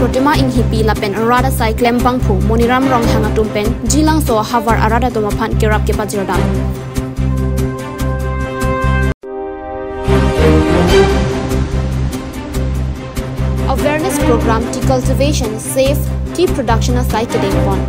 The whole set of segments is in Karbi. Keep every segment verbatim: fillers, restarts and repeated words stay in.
Protima Enghipi lapen rat asai klembangphu Moniram Ronghang atum pen Jilangso ahavar arat atum aphan kerap kepajirdam. Awareness program tea cultivation, save tea production asai kedengpon.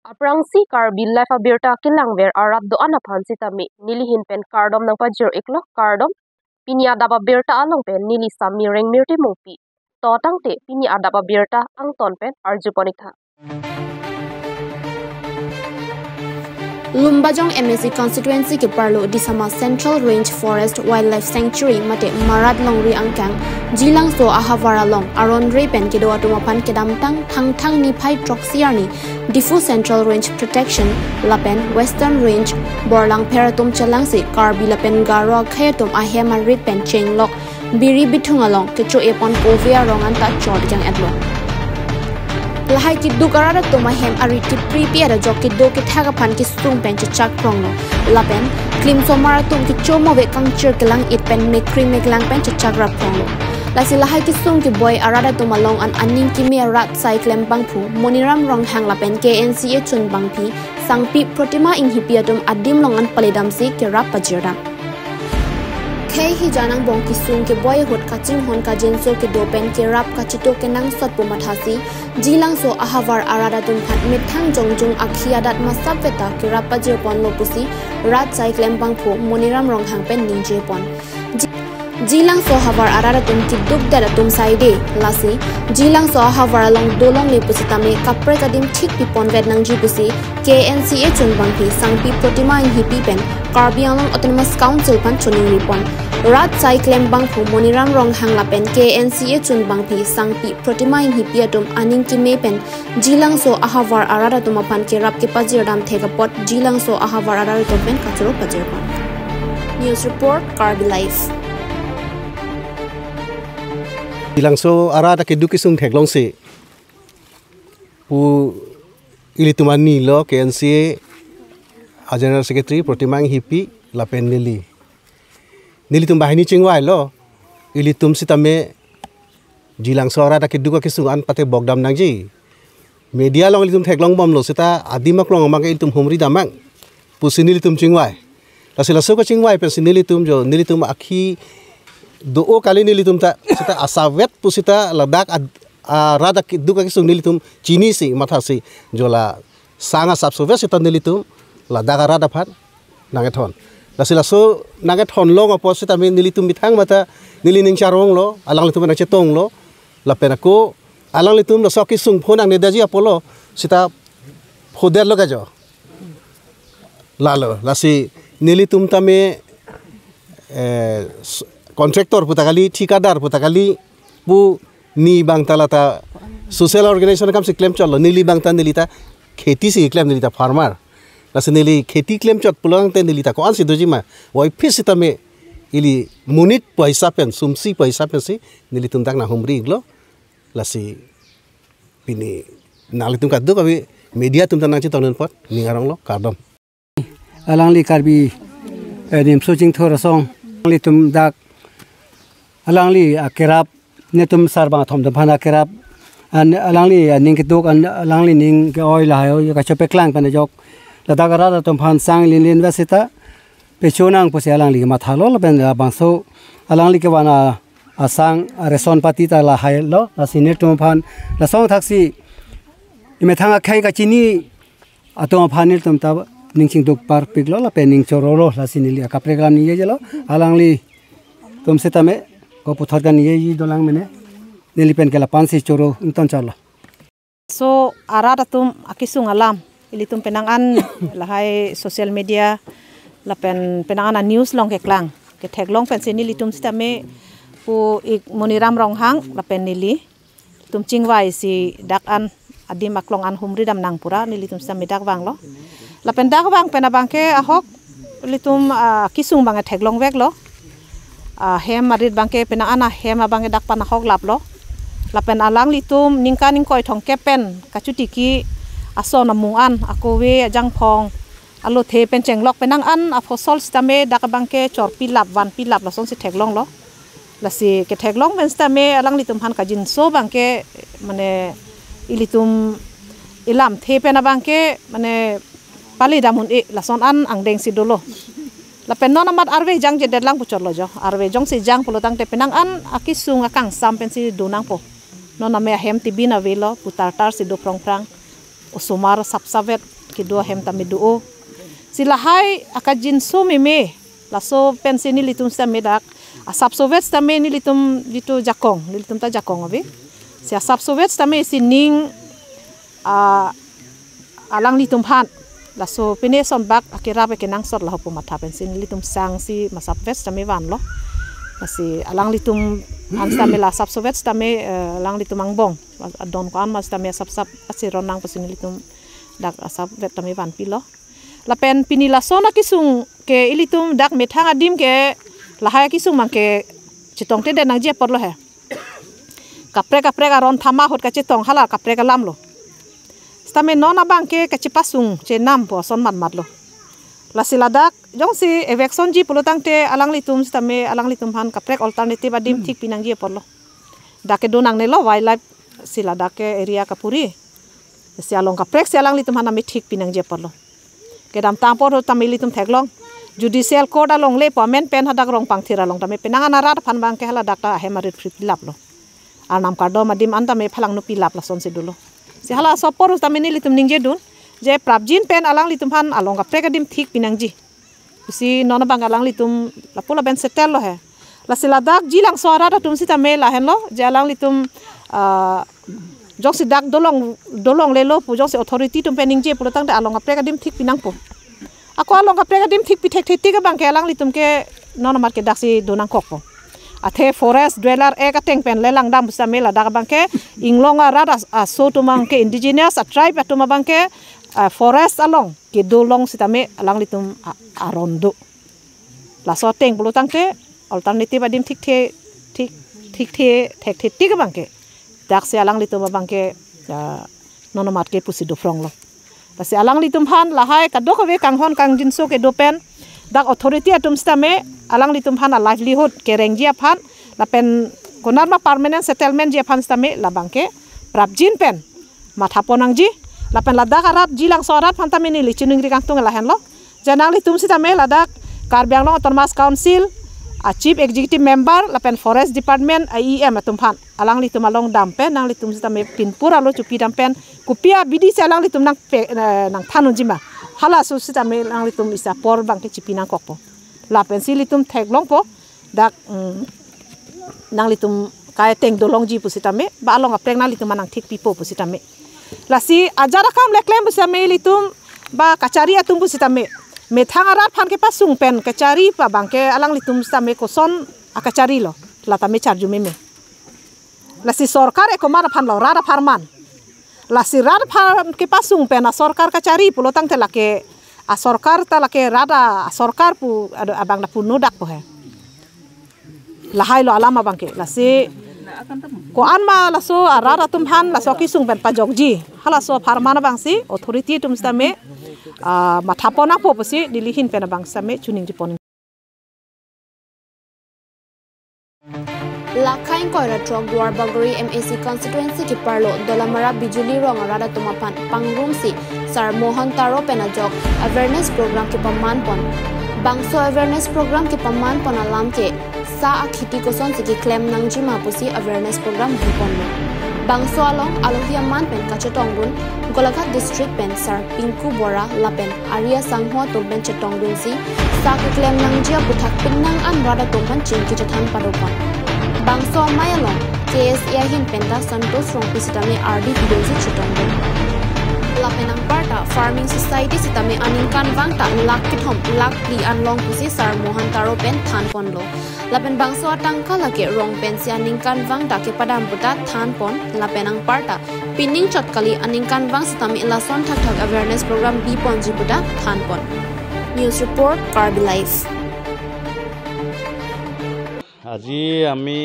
Aphrangsi Karbi Live abirta kelangver arat do-an aphan sitame nelihin pen kardom nangpajir-iklo, kardom. Pini adap abirta along pen neli Sami Rengmirti Mongpi. To tangte pini adap abirta angton pen arjupon-iktha. Lumbajong M A C constituency keparlo Disama Central Range Forest Wildlife Sanctuary mate Marat Longri angkang Jilangso ahavar along aron re pen kedo atum aphan kedamtang Thangthang niphai throksi arni Diphu Central Range Protection lapen Western Range borlangpher atum chelangsi Karbi lapen Garo akhei atum ahem arit pen chenglok biri bithung along kecho-epon kove arong anta chot jang-etlo. Lahai keduk arat atum ahem arit kipri pi-et ajok kedo kethak aphan kesung pen chechak kronglo. Lapen klim somar atum kecho move kangchir kelang-it pen mekri meklang pen chechak rap kronglo. Lasi lahai kesung keboi arat atum along an aning keme rat asai klembangphu Moniram Ronghang lapen K N C A chunbangpi Sangpi Protima Enghipi atum adim along an paledamsi kerap pajirdam. Khei hijan angbong kesung keboi ahut kachinghon kajinso kedo pen kerap kachito kenangsot pu mathasi Jilangso ahavar arat atum aphan methang jongjung akhi adat masap veta kerap pajirponlo pusi rat asai klembangphu Moniram Ronghang pen ningjepon. Ji-, Jilangso ahavar arat atum keduk det atum saide, lasi Jilangso ahavar along dolongle pusitame kaprek adim thik piponvet nangji pusi K N C A chunbangpi Sangpi Protima Enghipi pen Karbi Anglong Autonomous Council aphan choningripon. Rat asai klembangphu Moniram Ronghang lapen K N C A chunbangpi Sangpi Protima Enghipi atum aning keme pen Jilangso ahavar arat atum aphan kerap kepajirdam thek apot Jilangso ahavar arat atum pen kachoro pajirpon. News report, Karbi Live. Jilangso arat akeduk kesung theklongsi pu ilitum ani lo K N C A a General Secretary Protima Enghipi lapen neli. Nelitum banghini chingvailo, ilitum sitame Jilangso arat akeduk akesung an pate bokdam nangji. Media along ilitum theklongbomlo seta adim aklong abangke ilitum humridam nang pusi nelitum chingvai. Lasi laso kachingvai pensi nelitum jo, nelitum akhi do-o kali nelitum ta seta asavet pusita ladak ad-, arat akeduk akesung nelitum chinisi mathasi jo la sang asap sove seta nelitum ladak arat aphan nangkethon. Lasi laso nangkethon long apot sitame nelitum methang mata neli ning charonglo, alanglitum nangchetonglo, lapen ako alanglitum laso kesung pho nangnedaji apotlo sita phodetlo kajo. Lalo, lasi nelitum tame, eh, s-, contractor puta kali, thikadar puta kali, pu ne bangta lata social organization akam si klemchotlo, neli bangta neli ta kheti si klem, neli ta farmer. Lasi neli kheti klemchot pulang te neli ta ko-an si dojima. Voiphit sitame ili monit pu hisap pen, sumsi pu hisap pensi nelitum dak nanghumri-iklo. Lasi pini nanglitum kaduk abi media atum ta nangchetongdun apot ning aronglo, kardom. Alangli Karbi, eh, Nimso Chingthur asong, alanglitum dak, alangli akerap, netum sarbang athom atum aphan akerap, an alangli aning keduk, an alangli ning ke-oi lahai-o kachepeklang pen ajok ladak arat atum aphan sang linlin vet seta pecho nang pusi alangli kemathalo lapen labangso alangli kevan a, asang areson pati ta lahailo, lasi netum aphan lasong thaksi imethang akhei kachini atum aphan nelitum ta ning chingduk parpiklo lapen ning chorolo, lasi neli akaprek alam ningjelo, alanglitum sitame ko puthot kaningjeji dolang mene, neli pen ke lapu-an si choro ington chotlo. So arat atum akesung alam ilitum penang an lahai social media lapen penang an a-news along keklang ketheklong pensi nelitum sitame pu ik Moniram Ronghang lapen neli tum chingvai si dak an adim aklong an humridam nang pura nelitum sitame dak vanglo. Lapen dak vang pen abangke ahok ilitum, ah, kesung abangke theklongveklo. Ah, hem arit abangke penang an ahem abangke dak pan ahok laplo. Lapen alanglitum ningkan ingkoi thomkep pen kachotiki ason amung an akove ajangphong alothe pen chenglok penang an afosol sitame dak abangke chorpilap vanpilap lasonsi theklonglo. Lasi ketheklong pen sitame alanglitum aphan kajinso abangke, mane, ilitum ilamthe pen abangke, mane, pali dam un-e lason an angdeng si dolo. Lapen non amat arve jangjedet lang puchotlo jo. Arve jongsi jang pulo tangte penang an akesung akangsam pensi do nangpo. Non ame ahem tibin avelo, putar tar si do prong prang. Osomar sapsapvet kedo ahem tame do-o. Si lahai akajinso meme, laso pensi nelitum sitame dak asapsovet sitame nelitum jitu jakong, nelitum ta jakong ave. Si asapsovet sitame si ning, ah, alanglitum aphan. Laso pine son bak akerap kenangsot laho pu matha pensi nelitum sang si masapvet sitame vanlo. Lasi alanglitum an sitame la asapsovet sitame, eh, alanglitum angbong adon ko-an ma sitame asapsap achiron nang pusi nelitum dak asapvet tame vanpilo. Lapen pini lason akesung ke ilitum dak methang adim ke lahai akesung abangke chetongtedet nangji apotlo he. Kaprek kaprek aron thama ahut kachetong hala kaprek alam lo. Sitame non abangke kachepasung chenam po ason matmatlo. Lasi ladak jongsi eviction ji pulo tangte alanglitum sitame alanglitum aphan kaprek alternative adim thik pinangji apotlo. Dak kedo nangnelo wildlife si ladak ke area kapuri. Si along kaprek si alanglitum aphan tame thik pinangji apotlo. Kedamtang apor tame ilitum theklong. Judicial court along le po amen pen hadak Rongpangthir along tame penang an arat aphan abangke hala dak ta ahem arit phri pilaplo. Arnam kardom adim an tame phalangno pilap lasonsi dolo. Si halaso apor tame nelitum ningjedun. Je prapjin pen alanglitum aphan along kaprek adim thik pinangji. Si non abang alanglitum lapu lapen settle lo he. Lasi ladak jilangso arat atum sitame lahenlo, je alanglitum, ah, jongsi dak dolong, dolonglelo pu jongsi authority atum pen ningje pulo tangte along kaprek adim thik pinangpo. Ako along kaprek adim thik pithekthe tik abangke alanglitum ke non amat ke daksi do nangkokpo. Athe Forest Dweller Act ateng pen lelang dam sitame ladak abangke inglong arat as-, aso atum abangke indigenous a tribe atum abangke, ah, forest along kedo along sitame alanglitum a-, aron do. Laso ateng pulo tangte alternative adim thikthe, thik, thikthe, thekthe tik abangke. Daksi alanglitum abangke, ah, non amat ke pusi do phronglo. Lasi alanglitum aphan lahai kadokave kanghon kangjinso kedo pen dak authority atum sitame alanglitum aphan a livelihood kerengji aphan lapen konatma permanent settlement ji aphan sitame labangke prapjin pen mathapon nangji. Lapen ladak arat jilangso arat aphan tame neli chiningri kangtung lahenlo. Je nanglitum sitame ladak Karbi Anglong Autonomous Council a Chief Executive Member lapen Forest Department a E M atum aphan alanglitum along dam pen nanglitum sitame pinpur alo chupi dam pen kopi abidi si alanglitum nangpe, eh, nangthan unji ma. Halaso sitame nanglitum isi apor abangke chipi nangkokpo. Lapensi ilitum theklongpo. Dak, mm, nanglitum kai ateng dolongji pusitame, ba along kaprek nanglitum aphan nangthik pipo pusitame. Lasi ajat akam le klem pusitame ilitum ba kachari atum pusitame. Methang arat aphan kepasung pen kachari pu abangke alanglitum sitame koson akachari lo. La tame charju meme. Lasi sorkar ekomar aphan lo, rat apharman. Lasi rat aphan kepasung pen asorkar kachari pulo tangte lake asorkar ta lake rat a, asorkar pu ado abang da puno dak po he. Lahai lo alam abangke. Lasi ko-an ma laso arat atum aphan laso kesung pen pajokji. Halaso apharman abangsi authority atum sitame, ah, mathapon nangpo pusi neli ahin pen abang sitame chuningjipon. Lakha ingkoi ra throk Duarbagori M A C constituency keparlo Dolamara Bijuli rong arat atum aphan pangrumsi Sar Mohan Taro pen ajok awareness program kepamanpon. Bangso awareness program kepamanpon alam ke sa akhiti kosonsi keklem nangjima pusi awareness program biponlo. Bangso along alohi aman pen kachetongdun Golaghat district pen Sar Pinku Bora lapen ari asangho atum pen chetongdunsi sa keklem nangji aputhak penang an rat atum aphan chingki chethan padopon. Bangso amei along K S A ahin penta Santosh Rongpi sitame ardi pidunsi chetongdun. Lapen anparta farming society sitame aningkanvang ta lakh kethom lakh phli an long pusi Sar Mohan Taro pen thanponlo. Lapen bangso atangka lake rong pensi aningkanvang ta kepadam puta thanpon, lapen anparta pining chot kali aningkanvang sitame lason thakthak awareness program biponji puta thanpon. News report, Karbi Live. আজি আমি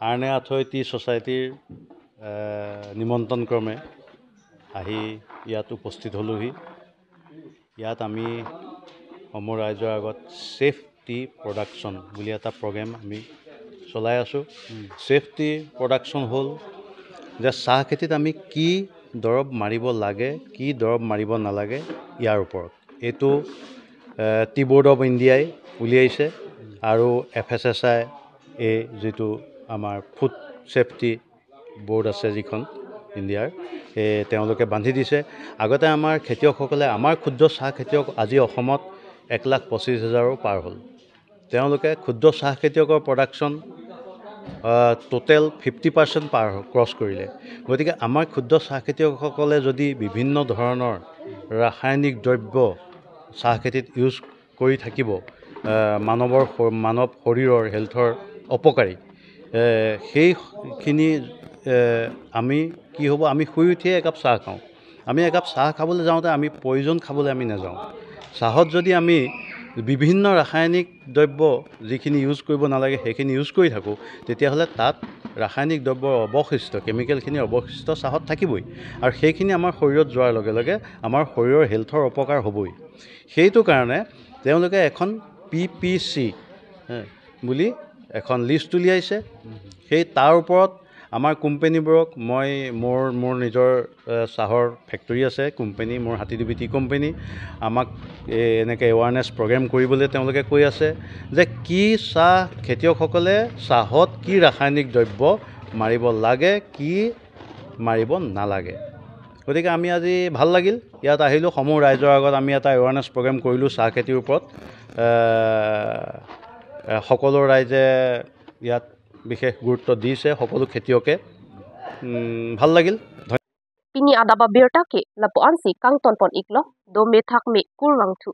আৰ্নে আথৈ টি ছ'চাইটিৰ, এ, নিমন্ত্ৰণ ক্ৰমে আহি ইয়াত উপস্থিত হ'লোহি। ইয়াত আমি অসমৰ ৰাইজৰ আগত ছেফ টি প্ৰডাকশ্যন বুলি এটা প্ৰগ্ৰেম আমি চলাই আছোঁ। ছেফ টি প্ৰডাকশ্যন হ'ল যে চাহ খেতিত আমি কি দৰৱ মাৰিব লাগে, কি দৰৱ মাৰিব নালাগে, ইয়াৰ ওপৰত। এইটো টি বৰ্ড অৱ ইণ্ডিয়াই উলিয়াইছে আৰু F S S I A, যিটো আমাৰ ফুড ছেফটি বৰ্ড আছে যিখন ইণ্ডিয়াৰ, এই তেওঁলোকে বান্ধি দিছে। আগতে আমাৰ খেতিয়কসকলে, আমাৰ ক্ষুদ্ৰ চাহ খেতিয়ক আজি অসমত এক লাখ পঁচিছ হাজাৰো পাৰ হ'ল। তেওঁলোকে ক্ষুদ্ৰ চাহ খেতিয়কৰ প্ৰডাকশ্যন টোটেল ফিফটি পাৰ্চেণ্ট পাৰ ক্ৰছ কৰিলে। গতিকে আমাৰ ক্ষুদ্ৰ চাহ খেতিয়কসকলে যদি বিভিন্ন ধৰণৰ ৰাসায়নিক দ্ৰব্য চাহ খেতিত ইউজ কৰি থাকিব, আহ, মানৱৰ শ- মানৱ শৰীৰৰ হেল্থৰ অপকাৰী, এ, সেইখিনি, এ, আমি কি হ'ব, আমি শুই উঠিয়ে একাপ চাহ খাওঁ। আমি একাপ চাহ খাবলৈ যাওঁতে আমি পয়জন খাবলৈ আমি নাযাওঁ। চাহত যদি আমি বিভিন্ন ৰাসায়নিক দ্ৰব্য যিখিনি ইউজ কৰিব নালাগে সেইখিনি ইউজ কৰি থাকোঁ, তেতিয়াহ'লে তাত ৰাসায়নিক দ্ৰব্যৰ অৱশিষ্ট, কেমিকেলখিনিৰ অৱশিষ্ট চাহত থাকিবই। আৰু সেইখিনি আমাৰ শৰীৰত যোৱাৰ লগে লগে আমাৰ শৰীৰৰ হেল্থৰ অপকাৰ হ'বই। সেইটো কাৰণে তেওঁলোকে এখন পি পি চি বুলি এখন লিষ্ট উলিয়াইছে। সেই তাৰ ওপৰত আমাৰ কোম্পেনীবোৰক মই মোৰ মোৰ নিজৰ, এ, চাহৰ ফেক্টৰী আছে, কোম্পেনী, মোৰ হাতীডুবি টি কোম্পেনী, আমাক এ, এনেকৈ এৱাৰনেছ প্ৰগ্ৰেম কৰিবলৈ তেওঁলোকে কৈ আছে যে কি চাহ খেতিয়কসকলে চাহত কি ৰাসায়নিক দ্ৰব্য মাৰিব লাগে, কি মাৰিব নালাগে। গতিকে আমি আজি ভাল লাগিল, ইয়াত আহিলোঁ, সমূহ ৰাইজৰ আগত আমি এটা এৱাৰনেছ প্ৰগ্ৰেম কৰিলোঁ চাহ খেতিৰ ওপৰত। এ, এ, সকলো ৰাইজে ইয়াত বিশেষ গুৰুত্ব দিছে, সকলো খেতিয়কে। উম, ভাল লাগিল। Pini adap abirta ke lapu-ansi kangtonpon iklo, dome thakme kurvangthu.